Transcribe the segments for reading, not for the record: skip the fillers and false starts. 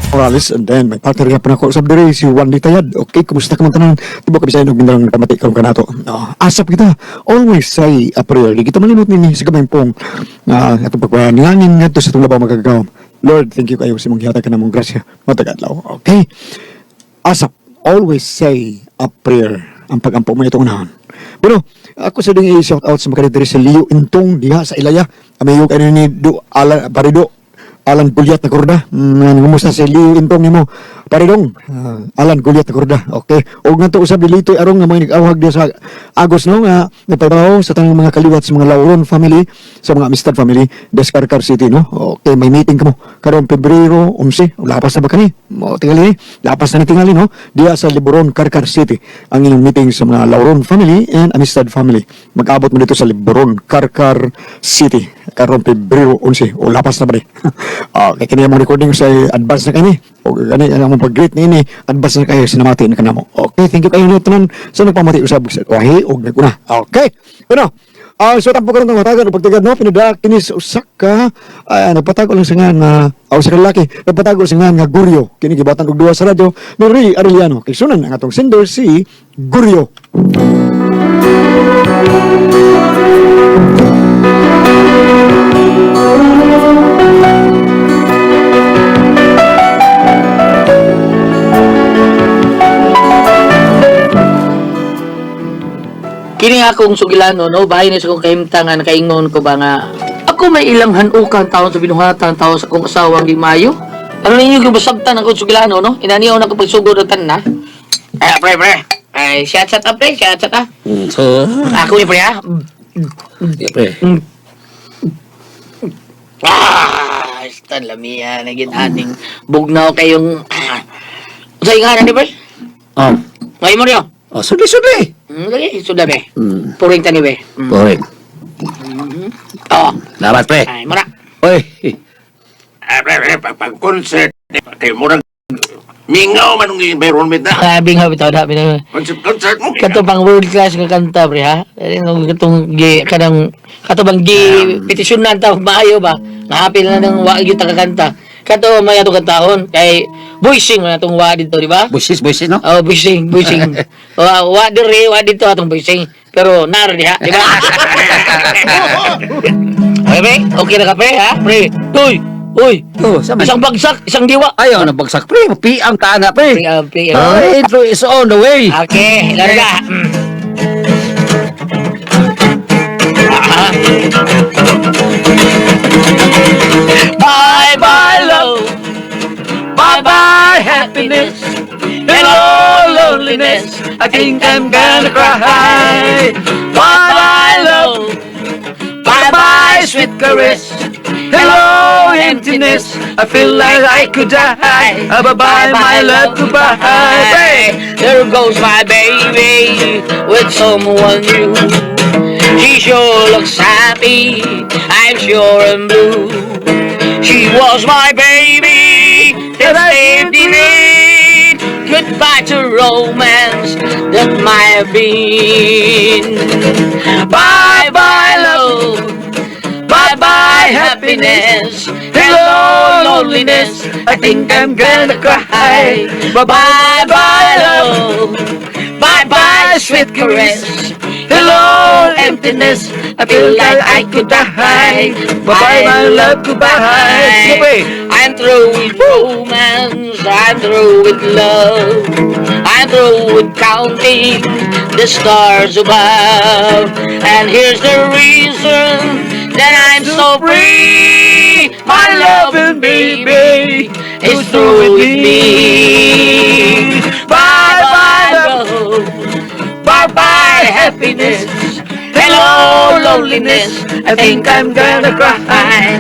Morales, and then may partner nga pa nako sa diri, si Juan Litayad. Okay, kumusta ka man tanan? Tibuok ka Bisaya ug Mindanao nagpamati karon kanato. Oh, asap kita. Always say a prayer. Di kita malimot nini sa gamay pong atong pagpanalangin ngadto sa atong labaw magagawom. Lord, thank you kayo sa imong gihatag kanamong grasya matag adlaw. Okay. Asap, always say a prayer ang pagampo mo itong unahon. Pero ako sa ding i-shout out sa mga diri sa Leo Intong diha sa Ilaya. Amayo kay ni Do Alan Parido Alan Goliath na kurda. Kumusta si Leo Intong nimo? Paridong, Alan Goliath na kurda. Okay. Og ngadto usab dilito arong nga mga nag-awhag diha sa Agos, no, nga nagpabaw sa tanang mga kaliwat sa mga Lauron family, sa mga Amistad family, Descarcar City, no. Okay, may meeting kamo karon Pebrero 11. Lapas na ba kani? Mo tingali ni. Lapas na ni tingali, no. Diha sa Liboron, Carcar City ang inyong meeting sa mga Lauron family and Amistad family. Mag-abot mo dito sa Liboron, Carcar City karon Pebrero 11 o lapas na ba ni? Okay, kini among recording sa advance na kani. O gani ang among pag-greet niini, advance na kayo sinamati na kanamo. Okay, thank you kayo tanan sa nagpamati usab sa wahi og naguna. Okay. Ano? So tampo karon tong hatagan og pagtigad, no, pinada kini sa usa ka nagpatago lang sa nga aw sa lalaki nagpatago sa nga Guryo. Kini gibatan og duwa sa radyo ni Ray Arellano. Kay sunan ang atong sender si Guryo. Kini nga akong sugilano, no, bahay na sa akong kahimtang nga nakaingon ko ba nga ako may ilang hanukan taon sa binuhatan taon sa akong asawang gimayo. Ano ninyo yung basabtan akong sugilano, no? Inaniyaw na ko pagsugod ng tanan. Ay, pre, pre. Ay, shot shot ah, pre, shot shot ah. So, Ako ni pre ah. yeah, pre. Ah, esta lamia naging aning bugnaw kayong sa ingaran ni pre. Oh, Ngayon mo niyo. oh, sudli, sudli. Lagi, sudah be. Puring tani be. Correct. Oh, Dapat, pre. ay, mura. Oy, Ah, pre, pre, pag concert, kay murag mingaw man ang environment na. Sabi nga bitaw da bitaw. Concert, concert mo. Kato pang world class nga kanta pre ha. Nung katong gi kanang kato bang gi petisyonan ta maayo ba? Ngapil na nang wa gyud ta kakanta. Kato may atong kantahon kay voicing man atong wa dito, di ba? busis, busis, no? Oh, voicing, voicing. Wa diri, wa dito atong voicing. Pero naro diha, di ba? Okay, pre? Okay na ka pre, ha? Pre, uy, uy. Oh, sama. Isang bagsak, isang diwa. Ayaw na bagsak, pre. Piang ka na, pre. Pre, ah, pre, ah. Oh, intro is on the way. Okay, larga. Ah. Bye bye love. Bye bye happiness. Hello loneliness. I think I'm gonna cry. Bye bye love. Bye bye sweet caress. Hello, emptiness. I feel like I could die. Bye-bye, my love, goodbye. Pre. There goes my baby with someone new. She sure looks happy, I'm sure I'm blue. She was my baby, the safety net. Goodbye to romance that might have been. Bye bye love, bye bye happiness. Hello loneliness, I think I'm gonna cry. Bye bye love. Bye bye sweet caress. Hello, emptiness. I feel like I could die. Bye-bye, my love, goodbye. Sige, pre. I'm through with romance. I'm through with love. I'm through with counting the stars above. And here's the reason that I'm so free. My loving baby is through with me. Bye bye love. Bye bye happiness. Hello loneliness. I think I'm gonna cry.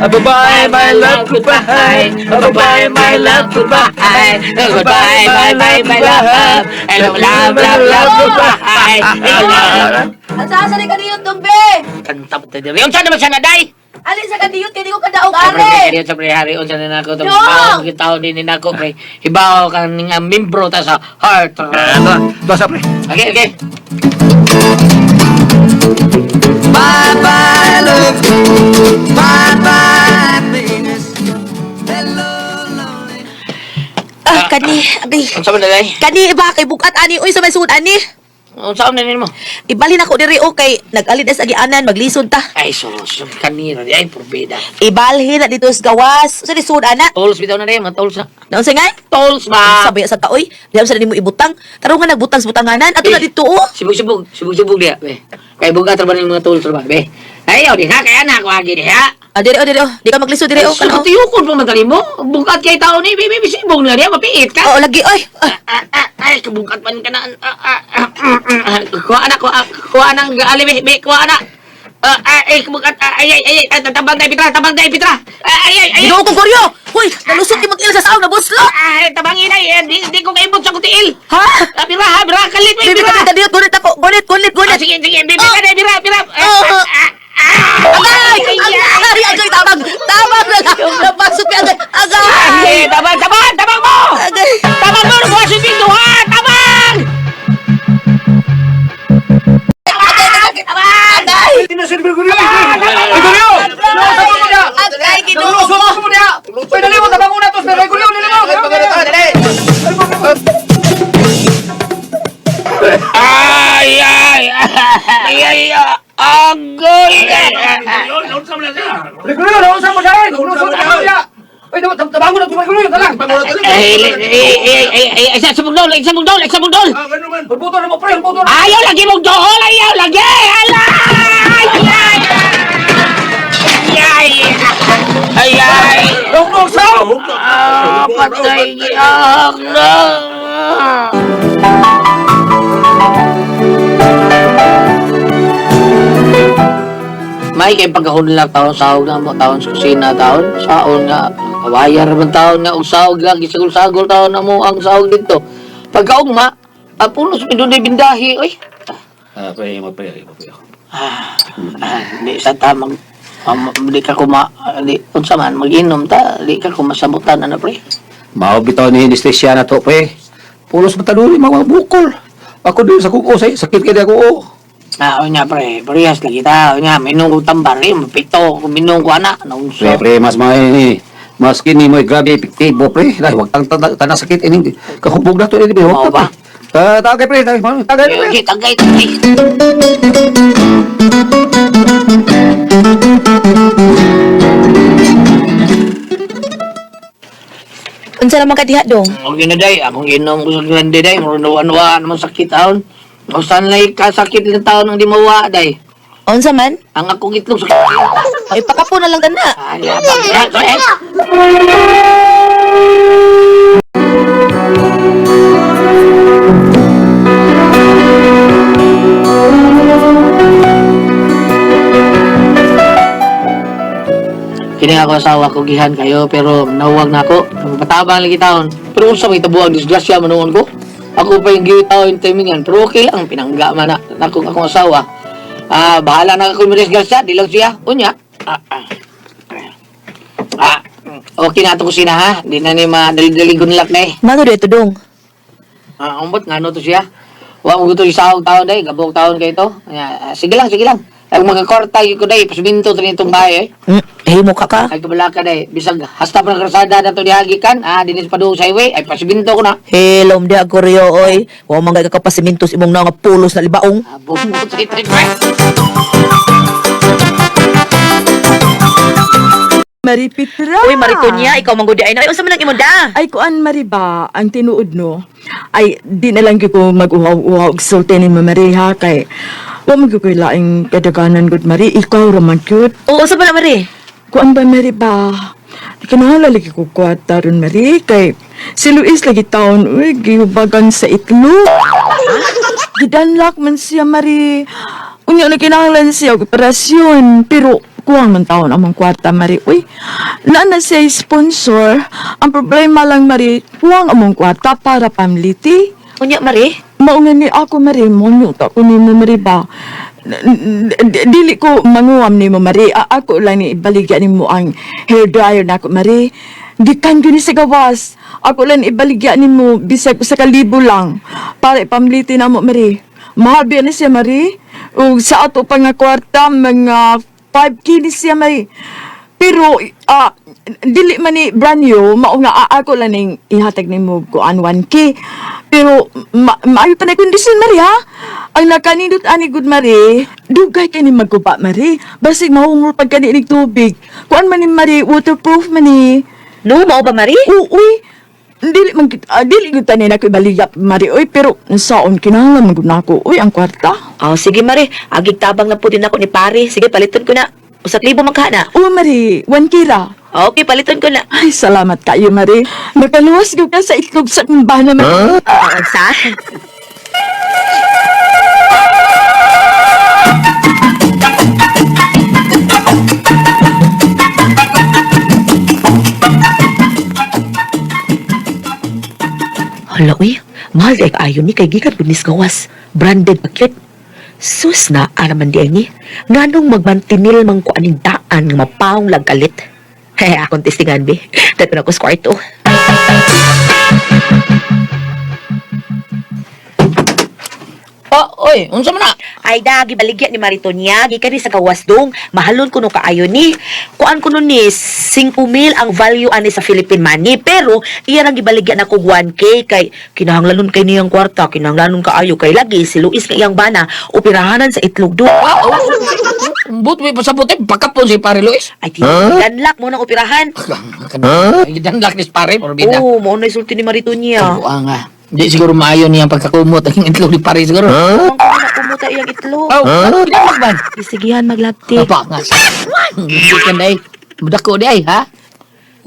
Bye-bye, my love, goodbye. Bye-bye, my love, goodbye. Goodbye, bye, bye, my love. Hello, love, love, love, goodbye. Hello, love. Ang sasa ni kadiyot dong be. Kanta pa tayo. Unsa naman siya na, day? Alin sa kadiyot kay di ko kadaog Pre, are. pre, sa pre, hari, unsa na nako tong No! tao, tao din ni nako, pre. Hibaw kang nga membro ta sa heart. Ito, ito sa pre. Okay, okay. Bye bye love. Bye bye happiness. Hello lonely. Ani, agay. Unsa man dalay? Kani iba kay bukat ani uy sa may sud ani. Unsa man nimo? Ibalhin ako diri okay, nag-alin sa agianan maglisod ta. Ay, sus, kanina di ay purbida. Ibalhin na dito sa gawas. Sa di sud ana. Tolls bitaw na rin, mga tolls na. Naunsa ngay? Tolls ba? Sabi sa kaoy, diha sa nimo ibutang. Tarong nga nagbutang sa butanganan ato na Eh. dito oh. Sibog-sibog, sibog-sibog diya, be. Kay bugat ra ba ning mga tolls ra ba, be? Ayaw di ha, kaya na ako agi di ha. Ah, diri oh, diri oh. Di ka maglisod diri oh. Ay, Kana, oh. tiyukon pa man mo. Bugat kay tao ni, be, be, sibog na diya, mapiit ka. Oo, lagi oy. Ah, Ah, ah, ay, kabugat man ka na. Ah, ah, ah, mm, mm, ah. Kuha na, kuha, kuha nang gaali, be, be, kuha na. Ah, ah, ay, kabugat, ah, ay, ay, ay, ay, tabang tayo, Pitra, tabang tayo, Pitra. Ah, ay, ay, ay, Ginoo ko koryo. Hoy, nalusot ni mag-il sa saog na buslo. ay, tabangin ay, eh, di ko kaibot sa kutiil. Ha? Ah, bira, ha, bira, kalit, be, Bibi bira. ka dito, gunit ako. Gunit, gunit, Ah, gunit. sige, sige, be, Oh. bira, be, bira, bira. Ah, Oh. ah, ah, ah. Agay! Ay, ay, Agay! Agay! Tabang! Tabang na lang! Napasok ni agay! Agay! ay, tabang, tabang, tabang mo! Agay! Tabang mo, nakuha si Pinto, ha? Tabang! Agay! Agay! Gregorio! Agay! Ginoo ko! Uy, dali mo, tabang una to, Gregorio, dali mo! Ay, ay, ay, ay, agoy! Gregorio, naunsa mo dahil! Naunsa mo dahil! Uy, tabang una to, Gregorio, talang! Ay, ay, ay, ay, ay, isa sa bugdol, isa bugdol, isa bugdol! Pagbuto na mo, pre, pagbuto na! Ayaw lagi mong dohol, ayaw lagi! Ala! Ay, ay! Ay, ay, ay! Naunsa! Ah, patay giyak na! May kay pagkahunlak taon sahog na mo taon sa kusina taon saon nga kawayar man taon nga og sahog lang gisagol-sagol taon na mo ang sahog dito pagkaugma apunos pindunay bindahi oy. Ah, pre, mo pre, mo pre. Ah, ah, di sa tamang di ka kuma di unsa man mag-inom ta di ka kumasabutan ana pre. Mao bitaw ni anesthesia na to, pre. Pulos mataluli mga bukol. Ako din sa kuko, say, sakit kay ako. Oh. Ah, unya pre, parehas lagi ta. Unya minum ko tambar eh, mapito ko minum ko ana naunsa. Pre, pre, mas may ni mas kini mo grabe epektibo, pre. Dahil wag tang tanang sakit ini. Kahubog na to ini, pre. Mao ba? Ah, tagay pre, tagay, tagay, pre. Okay, tagay, tagay. Unsa naman ka diha dong? Okay na day, akong inom ko sa grande day, murag nawa naman sakit taon. Usan lay kasakit ng taon ang di mawa day. Unsa man? Ang akong itlog sakit. Ay pakapo na lang tana. Ay, ay, ay, ay. Kini ako asawa ko gihan kayo pero nawag na ako. Patabang lagi taon. Pero unsa may tabuang disgrasya man noon ko. Ako pa yung gitaw yung timingan pero okay lang pinangga man na akong akong asawa. Ah, bahala na ako may disgrasya, di lang siya. Unya. Ah, ah. Ah, okay na ato kusina ha. Di na ni madali-dali gunlak na eh. Mano dito dong? Ah, umbot ngano to siya. Wa mo gusto isahog taon day, gabok taon kay to. Ah, sige lang, sige lang. Ang magakorta gyud ko day, pasminto to nitong bahay eh. Hmm, himo ka ka. Ay kabala ka day, bisag hasta pa ng krasada na to dihagi kan, ah, dinis pa sa highway, ay pasminto ko na. Hello, diha koryo oy. Wa man gay ka kapasimintos imong nga pulos na libaong. Ah, bumot sa itay pre. Maripitra. Uy, Maritonya, ikaw man gud ay na. Ay, unsa man ang imo da? Ay kuan Mariba, ang tinuod no. Ay di na lang gyud ko mag-uhaw-uhaw og sulti ni Mari ha kay wa man gyud ko'y laing kadaganan gud Mari, ikaw ra man gyud. Oo, unsa ba na Mari? Kuan ba Mari ba? Kinahanglan lagi ko kwarta ron Mari kay si Luis lagi taon uy gihubagan sa itlog. Gidanlak man siya Mari. Unya na kinahanglan siya og operasyon pero kuwang man taon among kwarta Mari. Uy, naa na siya sponsor. Ang problema lang Mari, kuwang among kwarta para pamliti. Unya Mari? Mao nga ni ako Mari, mo ta ko nimo Mari ba. Dili ko manguam nimo Mari. Ako lang ni ibaligya nimo ang hair dryer nako Mari. Gikan gyud ni sa gawas. Ako lang ibaligya nimo bisag usa ka libo lang para ipamliti namo Mari. Mahal biya ni siya Mari. Ug sa ato pa nga kwarta mga 5K ni siya Mari. Pero dili man ni brand new, mao nga ako lang ning ihatag nimo kuan 1K. Pero maayo pa na kondisyon Mari ha. Ang nakanindot ani gud Mari, dugay kay ni magguba Mari. Basig mahungol pag kani nig tubig. Kuan man ni Mari, waterproof man ni. No, mao ba, Mari? Uy, dili man dili gyud tanin ako ibaligya Mari oy, pero saon kinahanglan man gud nako oy ang kwarta. Oh, sige, Mari. Agig tabang na po din ako ni pare. Sige, paliton ko na. 1,000 man ka na. Oo Mari, 1K ra. Okay, paliton ko na. Ay, salamat kayo, Mari. Nakaluwas ko ka sa itlog sa kumbana, Mari. Ah, sa? Hala, uy. Mahal ay kaayo ni kay gikan pud nis gawas. Branded pa cute. Sus na araman di ay ni. Nganong magmantinil man ko aning daan nga mapaong lang kalit. Hey, akong testingan be. Dato na ko sa kwarto. Oh, oy, unsa man na? Ay da, gibaligya ni Maritonia, gikan ni sa gawas dong, mahalon kuno kaayo ni. Kuan kuno ni 5,000 ang value ani sa Philippine money, pero iya rang gibaligya na kog 1K kay kinahanglanon kay niyang kwarta, kinahanglanon kaayo kay lagi si Luis nga iyang bana operahanan sa itlog do. Ah, oh. But may pasabot eh, bakapon si Pare Luis. Ay di, danlak mo nang operahan. Huh? Danlak ni Pare, porbida. Oo, mao na isulti ni Maritonia. Huh? Nga. Di siguro maayo niyang pagkakumot ang itlog ni Pare siguro. Huh? Ang kuno na kumuta iyang itlog. Oh, huh? Danlak man. Gisigihan maglaptik. Apa nga. Hindi ka na eh. Mudako di ay, ha?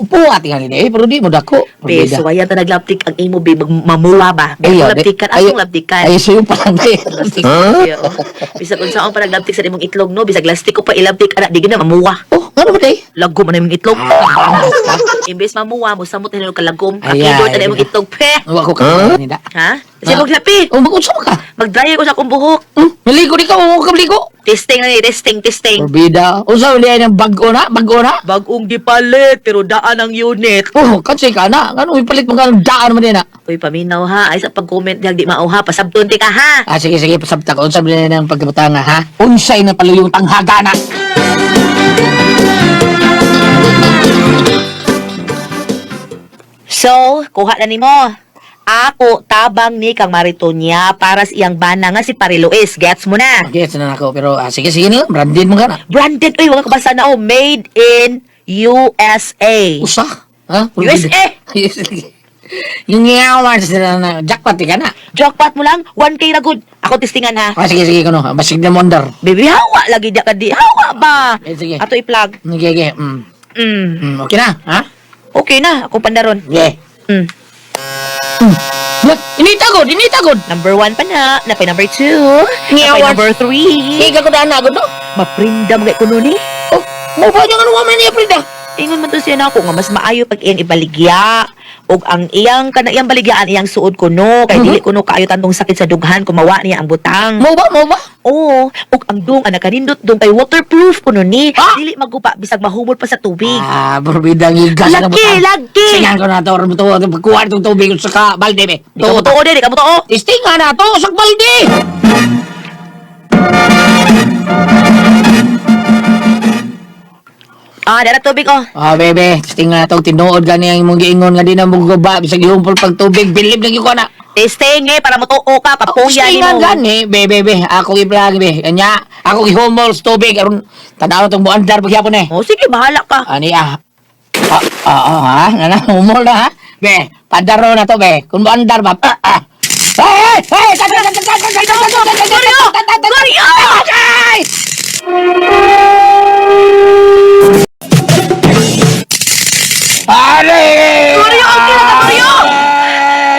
Upo ati nga ni eh, pero di mudako. Be, Porbida. suwayan ta naglaptik ang imo be, mamula ba? Be, Ayaw, labtikan, asong labtikan. Ay, sa'yo pa lang eh. Huh? Bisag unsa ang panaglabtik sa imong itlog no, bisag lastik ko pa ilabtik ana di gina mamuwa. Oh, ano ba day? Lagom na imong itlog. Imbes mamuwa mo samot na kalagom. Ay, Akidot ay, na imong itlog pe. Wa ko ka nida. Ha? Kasi mo lapi. Oh, mag-unsa ka? Mag-dryer ko sa akong buhok. Hmm? Naligo di ka, mo ka maligo. Testing na ni, testing, testing. Porbida. Unsa man ng bag-o na, bag-o na? Bagong gipalit pero daan ang unit. Oh, kasi ka na. Ano ipalit mo ka ng daan man din na? Uy, paminaw ha. Ay sa pag-comment diha di mao ha. Pasabton ti ka ha. Ah, sige, sige, pasabta ko. Unsa man ng pagkabutanga, ha? Unsay na paluyong tanghaga na? So, kuha na nimo. Ako tabang ni kang Maritonia para sa iyang bana nga si Pare Luis. Gets mo na? Gets na ako, pero sige, sige na lang. Branded mo ka na. Branded, uy, wala ka basa na, oh, made in USA. Usa? Ha? USA! Yung yawan sila na jackpot ka na. Jackpot mo lang, 1K na good. Ako testingan ha. Ah, sige, sige, kuno. Basig na wonder. Baby, hawa lagi di ka di. Hawa ba? Eh, sige. Ato i-plug. Sige, sige. Okay na, ha? Okay na, ako pandaron. Okay. Inita gud, inita gud. Number 1 pa na. Napay number 2. Napay Ngiawas. number 3. Higa ko daan na gud no. Maprinda mga kuno ni. Oh, mo pa niyang ano man niya Frida. Ingon man to siya na ako nga mas maayo pag iyang ibaligya og ang iyang kana iyang baligyaan iyang suod kuno kay dili kuno kaayo tantong sakit sa dughan kumawa niya ang butang. Mo ba, mo ba? Oo, ug ang dung ang nakanindot dung kay waterproof kuno ni. Ah! Dili magupa bisag mahumol pa sa tubig. Ah, porbida ang higa sa Lagi, lagi. Singan ko na to, to, pagkuha itong tubig sa ka, balde be. Di ka mo tuo di ka mo tuo. Istinga na to, sa balde! Ah, dara tubig oh. Ah, bebe, testing na to, tinuod gani ang imong giingon nga di na muguba, bisag ihumpol pag tubig, bilib na gyud ko na. Testing eh para motuo ka papuya Testingan nimo. gani, be, be, ako i-vlog, be. Kanya, ako gihumol sa tubig, aron tanaw tong muandar pagyapon eh. Oh, sige bahala ka. Ani ah. Ah, ah, ah, ha? Nana, humol na ha? Be, padaro na to, be. Kung muandar ba, ah, ah. Hey, hey, hey! Goryo! Goryo! Ay! Aray! Goryo, okay na ka, Goryo!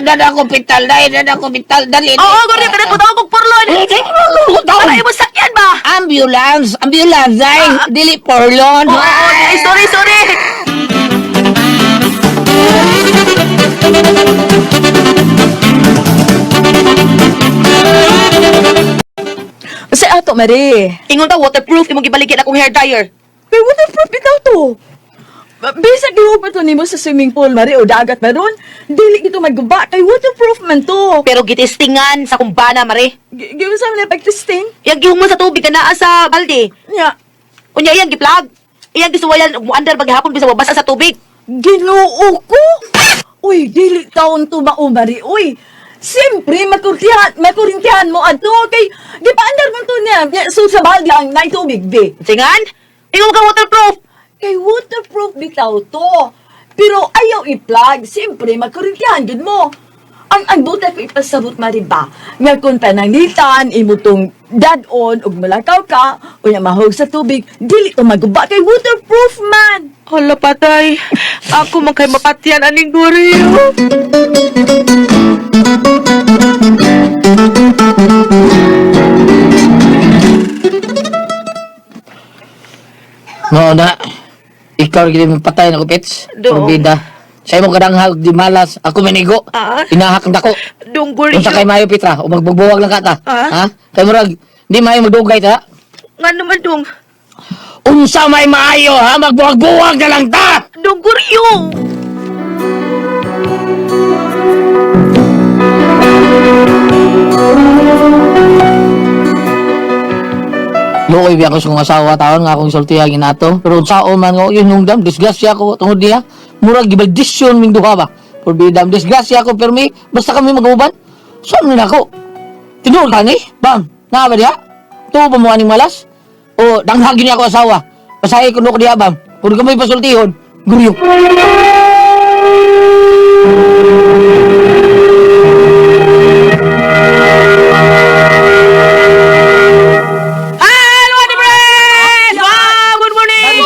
Dada ko pital, dai, dada ko pital, dali. Oo, Goryo, kada po kog porlon. Eh, Para imo sakyan ba? Ambulance, ambulance, ay, dili porlon. Oo, ay, sorry, sorry. Sa ato, Mari. Ingon ta waterproof imong gibaligyan akong hair dryer. Pero waterproof bitaw to. Bisag gihupa to nimo sa swimming pool, Mari, o dagat maron. Dili gito magguba kay waterproof man to. Pero gitestingan sa kumbana, mare. Giunsa man na pagtesting? Yang gihumol sa tubig ka naa sa balde. Nya. Unya iyang giplug. Iyang gisuwayan ug muandar maghapon bisan mabasa sa tubig. Ginoo ko! Uy, dili taon to ba, Mari? Uy, siyempre, makurintihan mo ato. Kay, di pa andar man to niya. So, sa balde ang naitubig, be. Singan? Ingon ka waterproof. Kay waterproof bitaw to. Pero ayaw i-plug. Siyempre, makurintihan gid mo. Ang buta ko ipasabot, Mari ba? Nga kung pananglitan, imo tong dad-on, ug malakaw ka, unya mahog sa tubig, dili to maguba kay waterproof man. Hala, patay. Ako man kay mapatyan aning guriyo. No na. Ikaw gid mo patay na ko pets. Do. Bida. Sa imo kadanghag di malas, ako menigo. Ah? Inahak ang dako. Dong guriyo. Unsa kay mayo Petra, o magbubuwag lang ka ta. Ah? Ha? Kay murag di mayo magdugay ta. Nga naman dong. Unsa may maayo ha, magbuwag-buwag na lang ta. Dong guriyo. Luoy biya ko sa kong asawa taon nga akong sultihan ginato. Pero unsaon man ko yun nung dam disgrasya ko tungod niya. Murag gibaldisyon ming duha ba. Porbidam disgrasya ko permi basta kami mag-uban. Saan man ako? Tinuod ka ni? Bam, naa ba diha? Tuo ba mo aning malas? O danghag yun niya ako asawa. Pasahe ko ko diha bam. Kung ka may pasultihon, guryo. Hello, Ate Pres! Wow, good morning!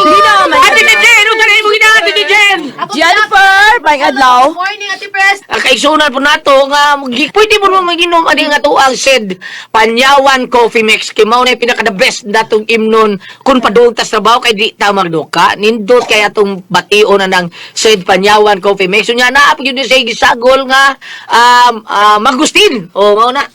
Ate Jen! Unsa na imong gina, Ate Jen? Jennifer, may adlaw. Morning, Ate Pres. Ang kaigsunan po nato nga pwede mo naman maginom ani nga tuang sed Panyawan Coffee Mix kay mao na yung pinaka the best natong imnon kun padung tas trabaho kay di ta magduka nindot kay atong bation na ng sed Panyawan Coffee Mix unya naa pa gyud sa gisagol nga mangustin o mao na.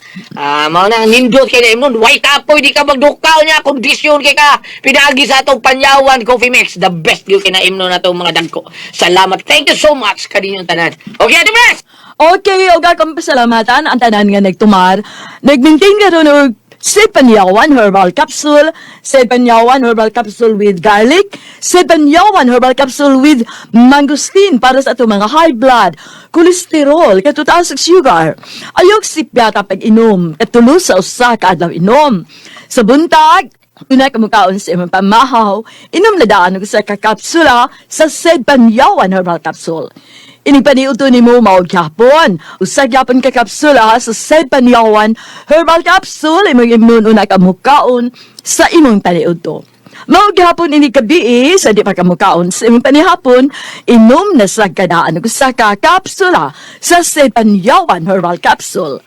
Mao na nindot kay na imnon white apoy di ka magduka unya kondisyon kay ka pinaagi sa atong Panyawan Coffee Mix the best gyud kay na imnon natong mga dagko. Salamat, thank you so much kaninyong tanan. Okay, Ate Pres. Okay, og akong pasalamatan ang tanan nga nagtumar. Nagmaintain karon og Sepanyawan Herbal Capsule, Sepanyawan Herbal Capsule with garlic, Sepanyawan Herbal Capsule with mangosteen para sa atong mga high blood, cholesterol, katutaas ug sugar. Ayog sipyata pag-inom, katulo sa usa ka adlaw inom. Sa buntag, una ka mukaon sa imong pamahaw, inom na daan og usa ka kapsula sa Sepanyawan Herbal Capsule. Ining paniuto nimo mao gyapon. Usa gyapon ka kapsula sa Sepanyawan Herbal Capsule imong imnon una ka mukaon sa imong paniudto. Mao gyapon ini gabi sa di pa ka mukaon sa imong panihapon, inom na sa kadaan og usa ka kapsula sa Sepanyawan Herbal Capsule.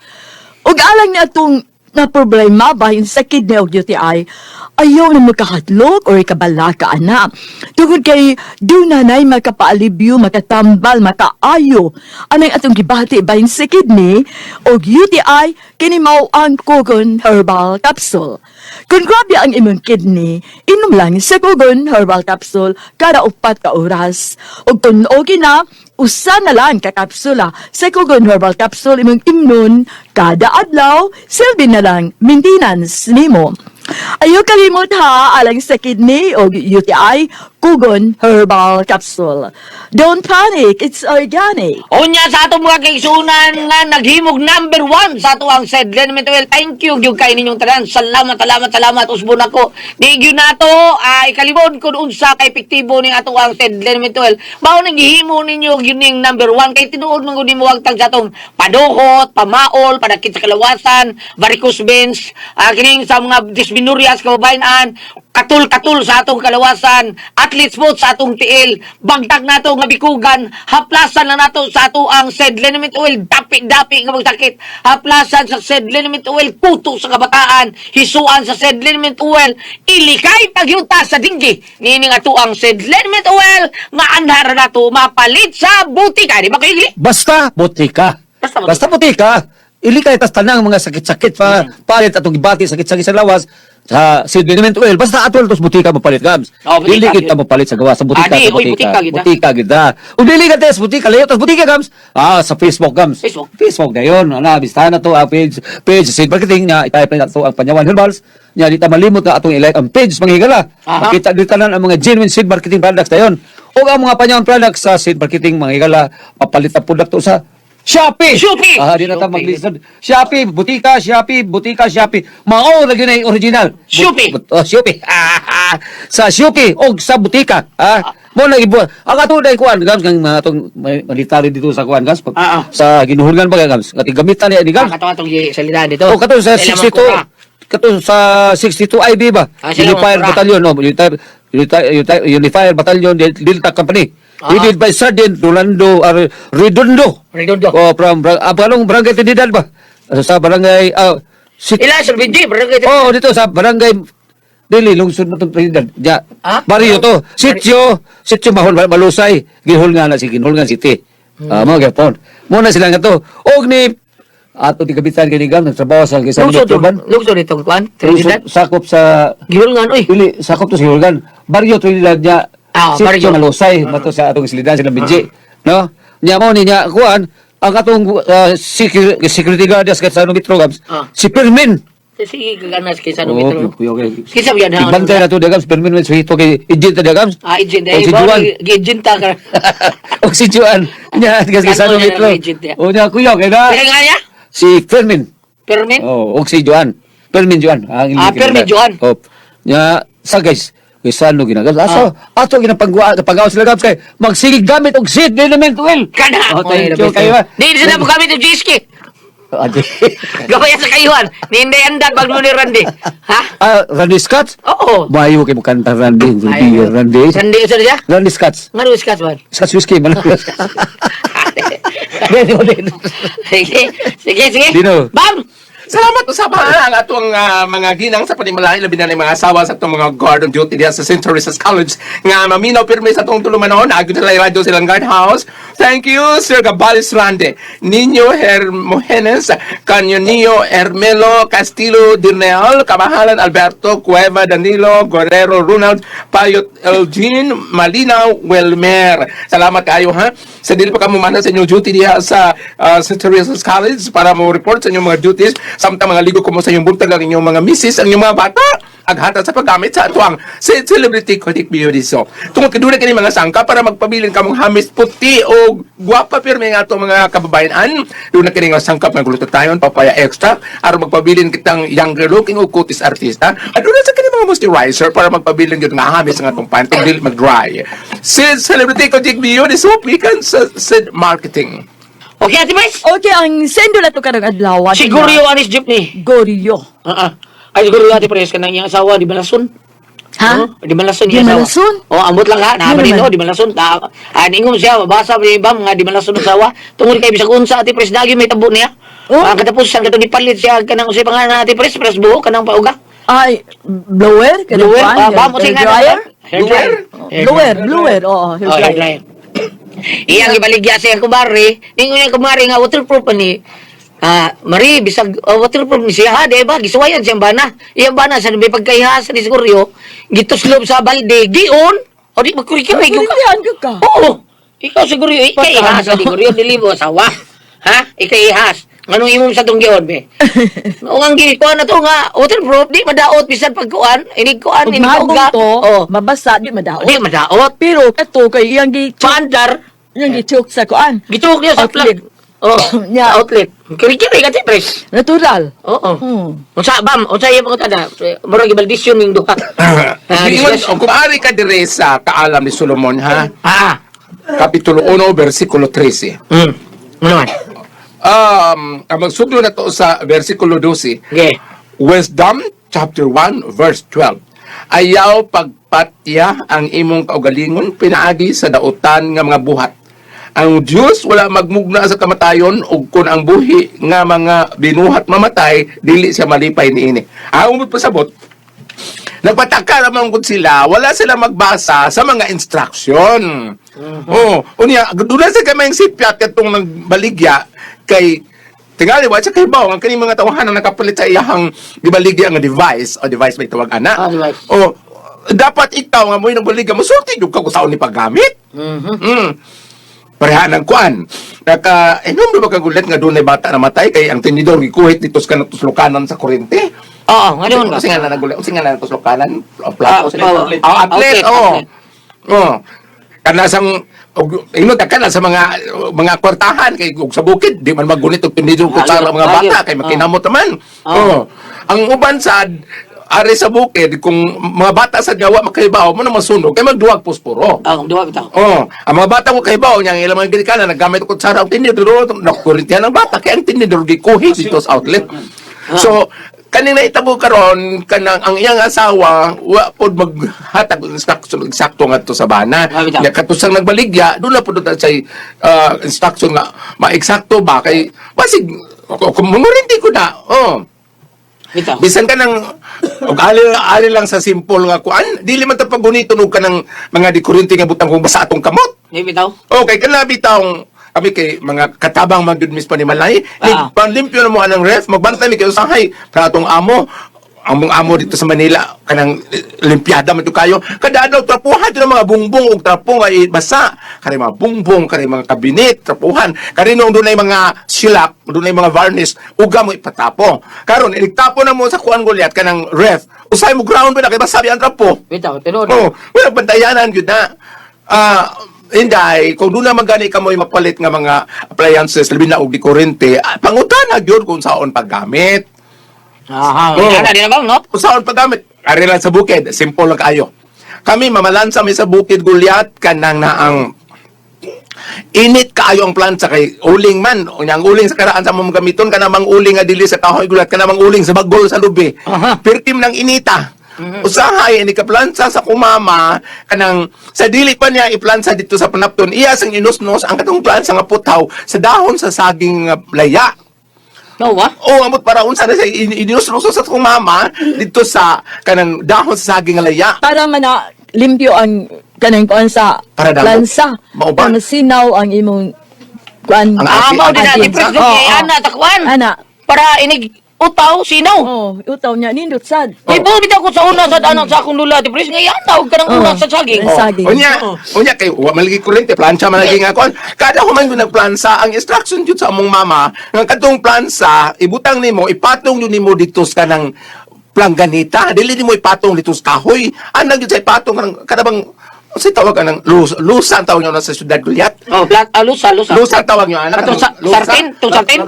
Ug alang ni atong na problema bahin sa kidney og UTI, ayaw na makahadlok or kabalaka ana. Tungod kay duna nay makapaalibyo, makatambal, makaayo anang atong gibati bahin sa kidney og UTI kini mao ang Kogon Herbal Capsule. Kung grabe ang imong kidney, inom lang sa Kogon Herbal Capsule kada 4 ka oras. Ug kung okay na, usa na lang ka kapsula sa Kogon Herbal Capsule imong imnon kada adlaw, silbi na lang maintenance nimo. Ayaw kalimot ha, alang sa kidney o UTI, Kugon Herbal Capsule. Don't panic, it's organic. Unya sa atong mga kaigsunan nga naghimog number 1 sa ato ang said Glenn Well, thank you gyud kay ninyong tanan. Salamat, salamat, salamat usbon ako. Di gyud nato ay kalimon kun unsa ka epektibo ning ato ang said Glenn Well. Mao nang gihimo ninyo gyud ning number 1 kay tinuod man gud nimo ang tag sa atong paduhot, pamaol, padakit sa kalawasan, varicose veins, kining sa mga dysmenorrhea sa kababayan, katul-katul sa atong kalawasan, athlete's foot sa atong tiil, bagtag nato nga bikugan, haplasan na nato sa ato ang said liniment oil, dapi-dapi nga magsakit, haplasan sa said liniment oil, kuto sa kabataan, hisuan sa said liniment oil, ilikay pagyuta sa dinggi, nining ato ang said liniment oil, nga anhara nato mapalit sa butika, di ba kaili? Basta butika. Basta butika. Basta butika. Ilikay tas tanang mga sakit-sakit pa palit atong gibati sakit-sakit sa lawas. Sa seed liniment oil, basta atol tos butika mopalit, Gams. Oh, butika, Dili kita yun. mopalit sa gawa sa butika, Ah, di, sa oy, butika butika. kita. Butika gid. Ug dili ka tes butika, layo tas butika, Gams. Ah, sa Facebook, Gams. Facebook. Facebook dayon. Ana bistahan na to ang page page seed marketing nya i-type na to ang Panyawan Herbals. Nya di ta malimot na atong i-like ang page, mga higala. Aha. Makita dito tanan ang mga genuine seed marketing products dayon. Ug ang mga Panyawan products sa seed marketing, mga higala, papalit na pud to sa Shopee. Shopee! Ah, di na ta Shopee. maglisod. Shopee, butika, Shopee, butika, Shopee. Mao lagi na yung original. Shopee. Oh, Shopee. Ah, sa Shopee og sa butika. Ah, mo na ibo. Ang ato dai kuan gams kang mga atong may military dito sa kuan gams. Pag, Ah, ah. Sa ginuhulgan ba gams? Nga gamitan niya ni Ah, gams. kato atong salitaan dito. Oh, kato sa Sila 62 mangkura. kato sa 62 IB ba? Ah, sila Unifier mangkura. Battalion, no? Unifier Battalion Delta Company. Ah. Headed by Sergeant Rolando Redondo. Redondo. Oh, from anong barangay Trinidad ba? Sa barangay Ila Sir Benji, barangay. Oh, dito sa barangay dili lungsod mo tong Trinidad. Ja. Ah? Barrio to. Sitio, Sitio Mahol Malusay, Gihol nga na si Ginhulngan City. Ah, mo gyapon. Mo na sila nga to. Og ni ato di kabitan kini gam nagtrabaho sa Quezon Lungsod, Metro ban. lungsod itong kuan, Trinidad. Lungsod, sakop sa Gihulngan oy. dili sakop to sa Gihulngan. Barrio Trinidad nya. Ah, Sitio barrio. Malusay mato sa atong silidan sila Benji. No? Nya mo ni nya kuan ang atong security guard sa Quezon Metro Gams. Ah. Si Pirmin. Sige kaganas kay San Oh, Metro. okay, okay. Kinsa ba yan, ha? Ibantay na to dagams, Pirmin with suhito kay Ijin ta dagams. Ah, agent O eh. si Juan. Agent ta ka. O si Juan. Nya, gas kay Ano San niya Metro. ang agent niya? O nya kuya kay na. Kaya nga niya? Si Fermin. Permin? Oh, og si Juan. Fermin Juan. Ang Ah, Fermin Juan. Oh. Nya sa guys, kay Sano ginagas. Aso, ato ginapangwa pagaw sila gams kay magsige gamit og seed element oil. Kana. Oh, thank you kayo. Di sila mo gamit og GSK. Adi. Gabaya sa kayuhan. Ni hindi andan bag ni Randy. Ha? Ah, Randy Scott? Oo. Bayo kay mo kanta Randy. Ay, Randy. Randy sa siya? Randy Scott. Ngano Scott man? Scotch whiskey man. Dino, dino. Sige, sige, sige. Dino. Bam! Salamat usab ha ang atong mga ginang sa panimalay, labi na ng mga asawa sa atong mga guard on duty diha sa St. Teresa's College nga maminaw pirmi sa atong tulumanon agud sa radyo silang guard house. Thank you Sir Gabalis Rande, Nino Hermogenes, Canyonio Hermelo Castillo Dirneal, Kamahalan Alberto Cueva Danilo Guerrero Ronald Payot Elgin Malinaw Welmer. Salamat kayo ha. Sa dili pa kamo mana sa inyong duty diha sa St. Teresa's College para mo report sa inyong mga duties samtang mga ligo ko mo sa inyong buntag ang inyong mga misis, ang inyong mga bata aghata sa paggamit sa atuang sa Celebrity Kodik Beauty Soap. Tungod kay duna kini mga sangka para magpabilin kamong hamis puti o gwapa pirmi nga atong mga kababayan. Duna kini nga sangkap nga glutathione, papaya extract aron magpabilin kitang younger looking o kutis artista. At duna sa kini mga moisturizer para magpabilin gyud nga hamis ang atong pantong dili mag-dry. Sa Celebrity Kodik Beauty Soap gikan sa Sid Marketing. Okay, Ate Pres. Okay, ang sendo na to karong adlaw. Siguro yung anis jeepney. Goryo. Ah, ah. Ay, siguro Ate Pres, kanang iyang asawa, di malason. Ha? Oh, di malason Di iyang asawa. malason? Oh, ambot lang ha. Naman Ano dito, naman? di malason. Ta, ah, ningon siya, mabasa pa bam nga di malason ang asawa. Tungod kay bisag unsa Ate Pres, dagi may tabo niya. Oh. Ah, katapusan katong gipalit siya kanang unsay pangalan Ate Pres, Pres buho kanang pauga. Ay, blower? Kanang Blower, kuan, ah, bam unsay hair ngalan? dryer? Hair dryer. Hair Blower, blower, oo, hair Oh, hair dryer. dryer. Iyang ibaligya siya kumare, ningon niya kumare nga waterproof pa ni. Ah, Marie, bisag waterproof ni siya ha, di ba? Gisuwayan siyang bana. Iyang bana sa may pagkaiha sa diskuryo, gituslob sa balde, gion. O di magkurikiri ko ka. Magkurikirian ka ka. Oo. Ikaw siguro ikaihas sa siguro dili mo asawa. Ha? Ikaihas. Nganong imong sa tong gion be? Oo ang gikuan na to nga waterproof di madaot bisan pagkuan, inig kuan, Ug inig mahagong uga. to, Oh. mabasa, di madaot. Di madaot. Pero kato kay iyang gi Paandar. iyang gi-choke sa kuan. Gitukok niya sa Outlet. plug. Oh, Nya. sa outlet. Kiri-kiri ka pres. Natural. Oo. Hmm. Unsa bam, unsa iya pangutana? Murag gibaldisyon ning duha. Ah, Ingon, discuss. kung ari ka dire sa kaalam ni Solomon ha, Ah. Kapitulo 1, versikulo 13. Ano man? Ang magsugdo na to sa versikulo 12. Okay. Wisdom, chapter 1, verse 12. Ayaw pagpatya ang imong kaugalingon pinaagi sa dautan nga mga buhat. Ang Dios wala magmugna sa kamatayon ug kun ang buhi nga mga binuhat mamatay dili siya malipay niini. Ang umot pasabot, nagpataka naman kung sila, wala sila magbasa sa mga instruction. Oh, unya, doon sa kamay sipyat katong nagbaligya kay Tingali wa siya kahibaw ang kaning mga tawahan ang nakapalit sa iyahang gibaligya nga device o device may tawag ana. Ah, device. O dapat ikaw nga mo'y nagbaligya mosulti jud ka kung saon ni paggamit. Mhm. Pareha ng kuan. Naka, inom ba kagulit nga dunay bata na matay kay ang tinidor gikuhit dito sa kanang tuslokanan sa kuryente. Oo, nga naman ba? Usi nga na nagulit, usi nga na tuslokanan, plato Ah, sila. oh, Oh, atlet, outlet, oh. outlet. Oh. Kana sang og ingon ta kana sa mga kwartahan kay og sa bukid di man magunit og tinidor kutsara ang mga Lagi. bata kay makinamot naman. Ah. Oh. Ang uban sad ari sa bukid kung mga bata sa gawa makahibaw mo na masunog kay magduwag posporo. Ah, duwa bitaw. Oh, ang mga bata ko kay bawo niyang ilang mga ginikanan naggamit og kutsara og tinidor, nakurintihan ang bata kay ang tinidor gikuhi dito sa outlet. So, kaning naitabo karon kanang ang iyang asawa wa pod maghatag og instruction eksakto ngadto sa bana. Ah, bitaw. Nya katusang nagbaligya, doon na pod ta say instruction nga maeksakto ba kay basig kung mangurinti ko na. Oh. Bitaw. Bisan ka ng og ali, ali lang sa simple nga kuan, dili man ta pagunito og kanang mga dikurinti nga butang kung basa atong kamot. Di bitaw. Okay, kana bitawng kami kay mga katabang man gyud mis panimalay, ni panlimpyo na mo anang ref, magbantay mi kayo usahay sa atong amo. Ang mong amo dito sa Manila kanang limpiada man to kayo. Kada adlaw trapuhan to ng mga bungbong ug trapo nga basa. Kani mga bungbong, kani mga kabinet, trapuhan. Kani noong dunay mga silak, dunay mga varnish, uga mo ipatapo. Karon inigtapo na mo sa kuan gulyat kanang ref. Usay mo ground ba na kay basa ang trapo. Bitaw, tinuod. Oh, wala bantayanan gyud na. Ah, Inday, kung doon naman gani ka mo'y mapalit nga mga appliances, labi na og di kuryente, pangutana gyud kung saon paggamit. Aha, Oo. ana di na ba, no? Kung saon paggamit, ari lang sa bukid, simple lang kaayo. Kami mamalansa mi sa bukid gulyat kanang naang init kaayo ang plansa kay uling man unya ang uling sa karaan sa mong gamiton kana mang uling nga dili sa kahoy gulat kana mang uling sa bagol sa lubi. Aha. Pirtim ng inita. Usahay ini ka plansa sa kumama kanang sa dili pa niya iplansa dito sa panapton iya sang inusnos ang katong plansa nga putaw sa dahon sa saging nga laya. No ba? Oo, amot para unsa na siya inusnos sa kumama dito sa kanang dahon sa saging nga laya. Para man na limpyo ang kanang kuan sa Para damo. plansa. Mao ba? Para masinaw ang imong kuan. Ang Ah, mao din na Ati. di pres Oo, oo. ana takwan. Ana. Para inig utaw sinaw. Oh, utaw niya nindot sad. Di ba bitaw ko sa una sa anak sa akong lula, di pres nga ana og kanang una Oo. sa saging. Oh. Saging. Unya, unya kay wa man lagi kuryente, plancha man lagi nga kon. Kada human ko nagplansa, ang instruction jud sa among mama, nga kadtong plansa ibutang nimo, ipatong jud nimo dito sa kanang plangganita. Dili nimo ipatong dito sa kahoy. Anang jud sa ipatong kanang kada bang unsay tawag anang lusa ang tawag nyo na sa Syudad Gulyat. Oh, plat lusa, lusa. Lusa ang tawag nyo anak. Atong sa, sartin, tong sartin.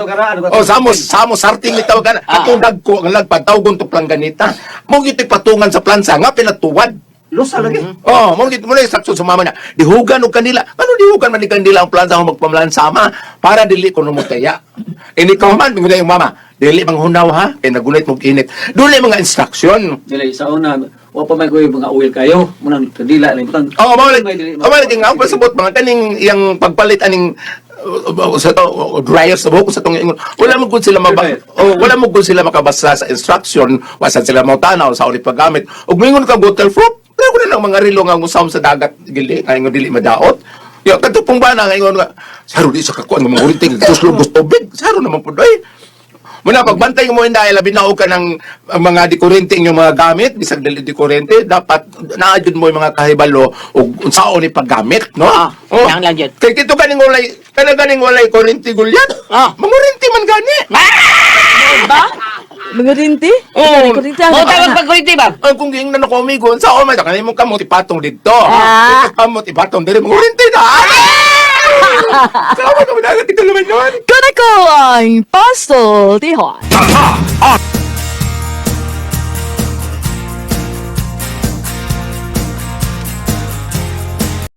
Oh, samo sarting ni tawag ana. Ah. Atong dagko ang lagpad tawgon to plangganita. Mo gyud patungan sa plansa nga pinatuwad. Lusa lagi. Oh, mo gid mo na instruction sa mama niya. Dihugan og kanila. Ano dihugan man ni kanila ang plansa mo magpamlansama para dili ko numutaya. Ini ka man mingon yung mama. Dili manghunaw ha, kay nagulit mo init. Dili mga instruction. Dili sa una wa pa may koy mga oil kayo, munang kandila lang butang. Oh, mao May lagi. dili- Oh, mao lagi nga ang pasabot mga kaning iyang pagpalit aning sa to dryer sa buhok sa tong ingon. Wala mo gud sila maba oh, wala mo gud sila makabasa sa instruction, wasa sila mo tanaw sa uli paggamit. Ug mingon ka waterproof, pero ko na lang mga rilo nga ngusam sa dagat gili nga ingon dili madaot. Yo kadto pong bana nga ingon nga saro di sa kakuan nga mga urinting tuslog tubig, saro naman pud oy. Muna pagbantay mo inday labi na og ka ng ang mga dikuryente inyong mga gamit bisag dili dikuryente dapat naa jud mo yung mga kahibalo og unsaon ni paggamit no. Ah, kinahanglan jud. Kay kito ganing walay kana ganing walay kuryente gulyat. Ah. Manguryente man gani. Ba? Mga rinti? Oo. Kurinti. Mo tawag pag kurinti ba? Ang kung giingnan ako amigo, unsaon man kanay mong kamot ipatong didto. Ah. Kamot ipatong diri manguryente na. Salamat mo dagat ito naman yun. Kanako ang Pastor Tihon. Tata!